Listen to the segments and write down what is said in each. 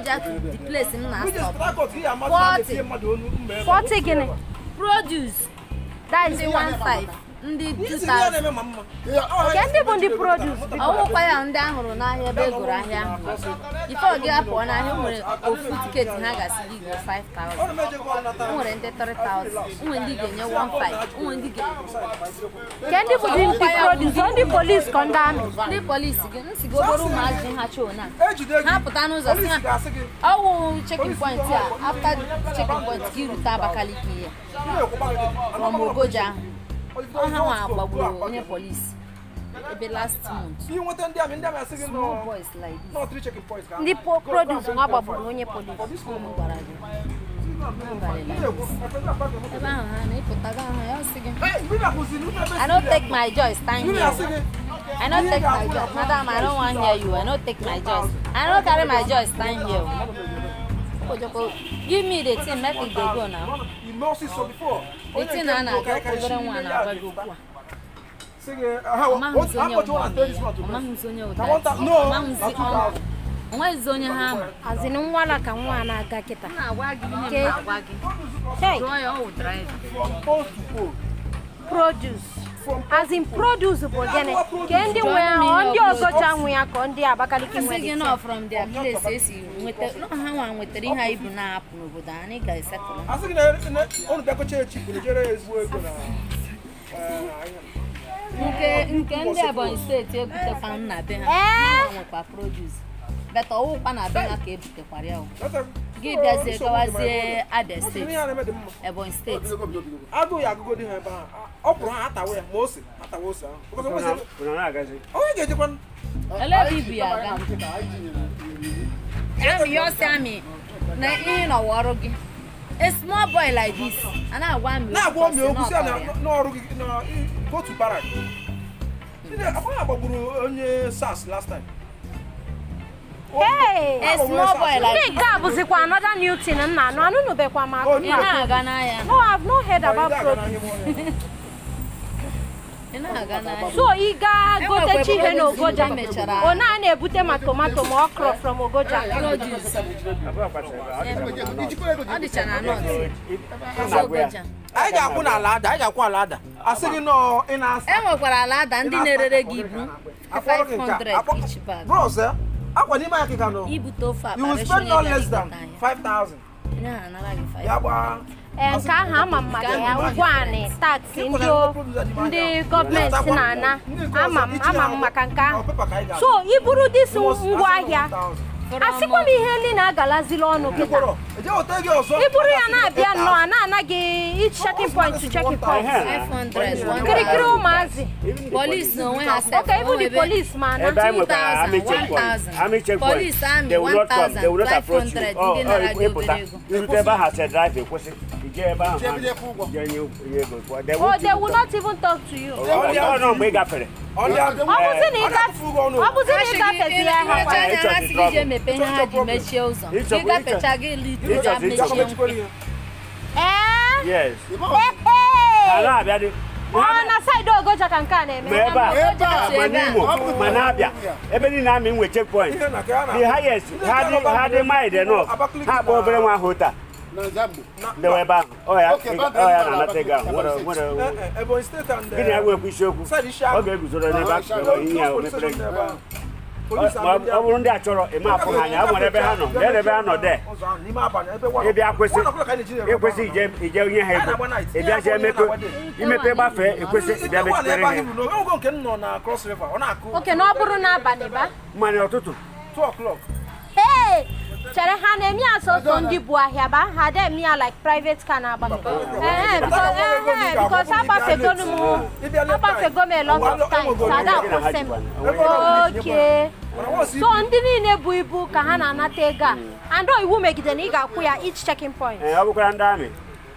Ogoja to the place m na-stop. 40. 40 gịnị? Produce. That is Ndị 15, ndị 2000. Nke ndị bụ ndị produce, biko? Ọwụkwa ya ndị ahụrụ n'ahịa ebe e goro ahịa ahụ. Ife ọ gị apụọ n'ahịa, o nwere ofu ticket ha ga-asị gị go 5000, o nwere ndị 3000, o nwere ndị ga-enye 15, o nwere ndị ga Nke ndị bụ ndị produce, ọ ndị police ka ndị army? Ndị polisi gị nsị gị, obere ụmụazị ha choo na ha pụta n'ụzọ si ha ọwụ checking point a, after checking point ka irute Abakaliki ya from Ogoja ahụ. Ọ ha nwa gbagburu onye polisi ebe last month. Small boys like this. Ndị produce nwa gbagburu onye police? Ụmụ gwara gị n'abalị like this. Ebe ahụ ha na-ịpụtaga ahụ ya, ọ sị gị, "I no take my joy stand here. I no take my joy. Madam, I don't wan hear you. I no take my joy. I no carry my joy stand here. Ojoko, give me the thing, make it dey go now." The thing a na-aga, obere nwa na-agwa gị okwu a. Ọ maghịzi onye ụmụ ya, ọ maghịzi onye ụda, ọ maghịzi ọnkụ, o nweghịzi onye ha ma. Azin nwala ka nwa a na-aga kịta. M na-agwa gị ihe m na-agwa gị. Hey, Jụọ ya, ọ wụ driver. Produce. As in produce bụ gịnị? Ke ndị nwe ya, ọ ndị Ogoja nwe ya ka ọ ndị Abakaliki nwe? Sị gị Dị nọ from their place esi nweta nọ, ha nwa nwetara ihe anyị bụ na-apụ n'obodo anyị ga-esetụlụ. Asị gị na unu bịakọcha echi kwuru jere ya ezigbo ego na Nke ndị Ebonyi Steeti ebutekwa na be ha. Ee? Ha nwekwa produce, but ọwụkwa na be ha ka ebutekwara ya o. Gị bịazie gawazie Abia Steeti, Ebonyi Steeti. Agụụ ya agụgo dị ha ebe ahụ, ọ pụrụ ha atawa ya ma ose atawa ose ahụ. Because Unu na-agazi? Onye ga-ejekwa. Olee ebe ibu ya aga? Amị ya ọsị amị na ihe nọwa ọrụ gị, a small boy like this a na-agwa amị. Na-agwa ọmị okwu sị si na na ọ tọrọ ya. N'ọrụ gị na go to barrack. Akwa gbagburu onye SARS last time. Hey! A small boy like Ndị nke a bụzikwa another new thing m na-anụ, anụnụbekwa m Oh, akụkọ ị a. na-aga n'ahịa. No, I've not heard about produce. Ị na-aga n'ahịa. So ị gaa Enwekwa gotechi ihe produce n'Ogoja, ndị mechara. ọ na na-ebute ma tomato ma okro from Ogoja? Produce. Ọ dịcha na north. Na-agwa ya. Ogoja. Anyị ga-akwụ n'ala ada, anyị ga-akwụ ala ada, asị gị nọọ ị na-asa. E nwekwara ala ada ndị na-erere gị ibu Akwọrọ gị nke a. 500 each bag. Bros, eh, akwa n'ime ya kịka nọ. Ibute ofe akpa You will resi spend onye no bịara less than igote ahịa. 5000. Onye ahụ anara gị 5. Ya gbaa. Ee, nke ahụ ama m maka ya, ụgwọ anị, tax ndị gọọmenti na-ana, ama m maka nke ahụ. So iburu this ngwaahịa, asịkwa m ihe ndị na-agalazili ọnụ kịta. Eje weta gị ọzọ. Iburu ya na-abịa nnọọ, a na-ana gị each checking point to checking point. 500. Kirikiri ụmụazị. Police na onwe ha sef. Okay, even the police ma na Ebe anyị nwekwara army 2000, checkpoint. 1000. Army checkpoint. Police, army, They will not come. They will not approach you. 1500, Oh, ndị nara gị ịpụta. obere ego. Irute ebe ahụ, asị drive ekwesị. Ije ebe ahụ. Jee nye ego. They Oh, won't they even will talk. not even talk to you. Ọ nọ mgbe ị gafere. Ọ bụzi na ị gafezi ya ha. Imecha anya, ha sị gị jee mepee ihe ha ji mechie ụzọ. Gị gafecha, gị litu ya mechie nkwe. Ee. Yes. Ee. Ha na-abịa dị. Ọ na side Ogoja ka nke a na-eme? Ma ebe a, Ogoja tụ ma ebe a. n'Imo, ma n'Abịa, ebe niile amị nwe checkpoint. The highest, ha dị mild enough. Ha akpọ obere nwa ahụ taa. Ndewe ebe ahụ. Ọ ya na-anata ego ahụ. Nwere Ebonyi Steeti and gịnị ya nwekwa isiokwu. Ọ ga-eguzoro n'ebe akụkụ ihe ya o mepere gị. Ma ọ bụrụ ndị a chọrọ ịma afụ ha anya, o nwere ebe ha nọ, lee ebe ha nọ dee. Ịbịa kwesị ịkwesị ije nye ha ego, ịbịazie emepe imepe gbafee, ekwesị ịbịa mechitere ha. Ogo nke m nọ na Cross River, ọ na-akụ. Oke na ọ bụrụ n'abalị ba? Mmanya ụtụtụ. 2 o'clock. Hey! Chere, ha na-eme ya sọsọ ndị bụ ahịa ba, ha dị eme ya like private car na-agba? Ee, because agbafego m a lot of times, ada akwụsị m. Okay, so ndị niile bụ ibu ka ha na-anata ego a, and ọ iwu megide na ị ga-akwụ ya each checking point? Ee, ọ bụkwara ndị amị,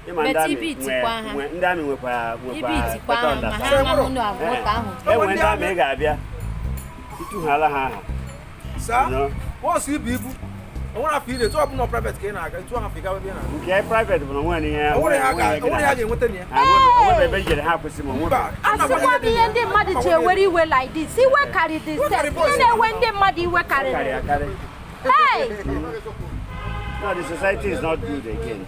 ịma ndị But amị ibi itikwa ha. ndị amị nwekwara Ibi nwekwara itikwa ha ma ha amaghị na moto ahụ. Enwe ndị amị ị ga-abịa ịtụghala ha aha. Saa. No. Once ibu ibu onwere afọ ire etu ọ bụla private ka ị na-aga, etu ahụ afọ ị gawa ebe ị na-aga. Nke private bụ na onwere ihe. Onwere ha ga-enweta na ya. Onwebe ebe njere ha kwụsị ma onwebe. Mba. Asịkwa m, ihe ndị mmadụ ji ewere iwe like this, iwe karịrị sef, ihe na-ewe ndị mmadụ iwe karịa karịrị. Akarị. Hey! No, the society is not good again.